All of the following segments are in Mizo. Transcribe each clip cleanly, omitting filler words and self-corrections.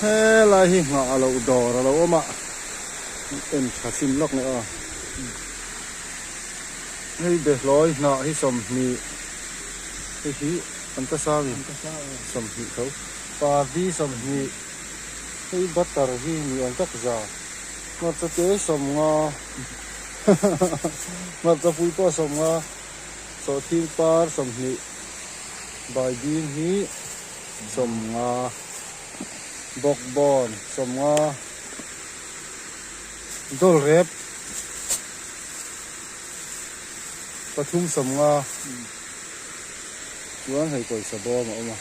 Helai hi nghah a loh dawr a lo awm a, en tha chhin lawk leh aw. Hei behlawi hnah hi 20, hei hi an ka sang in 20 tho, pardi 20, hei butter hi ni awm tak za, hmarcha te 50, hmarcha pui pawh 50, sawhthing par 20, baibing hi. 50 bawkbawn 50 dawlrep pathum 50 chuan hei pawisa bawm a awm a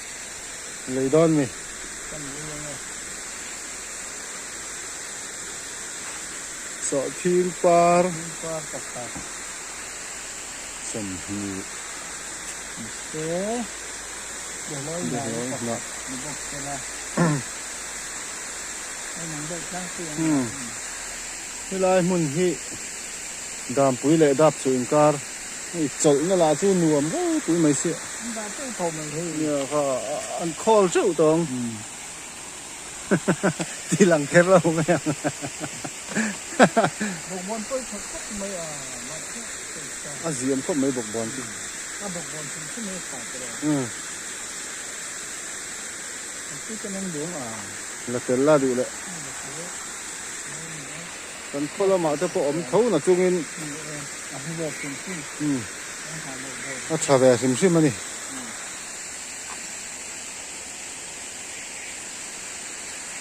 lei dawn mi sawhthing par 20. Helai hmun hi Dampui leh Dap chu inkar hei chawlhna lah chu nuam ropui mai sia. Nia kha an khawl teuh tawh ang ti lang kher lo mai ang. A ziam khawp mai bawkbawn chu. A bawkbawn hrim hrim hi a tha tawh a. An tui ten an lung a. La tel la duh leh. Kan khaw lamah te pawh awm tho na chungin. A hmu ve hrim hrim. A tha ve hrim hrim a ni.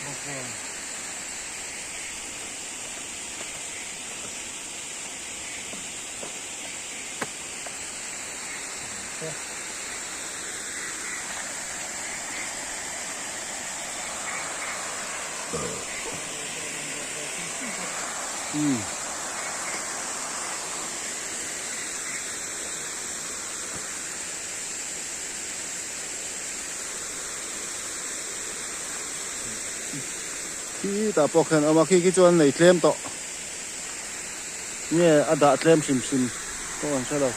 Bawkbawn. Khi tah pawh khian a awm a khi khi chuan nei tlem tawh. Nge a dah tlem hrim hrim pawh an hre lo.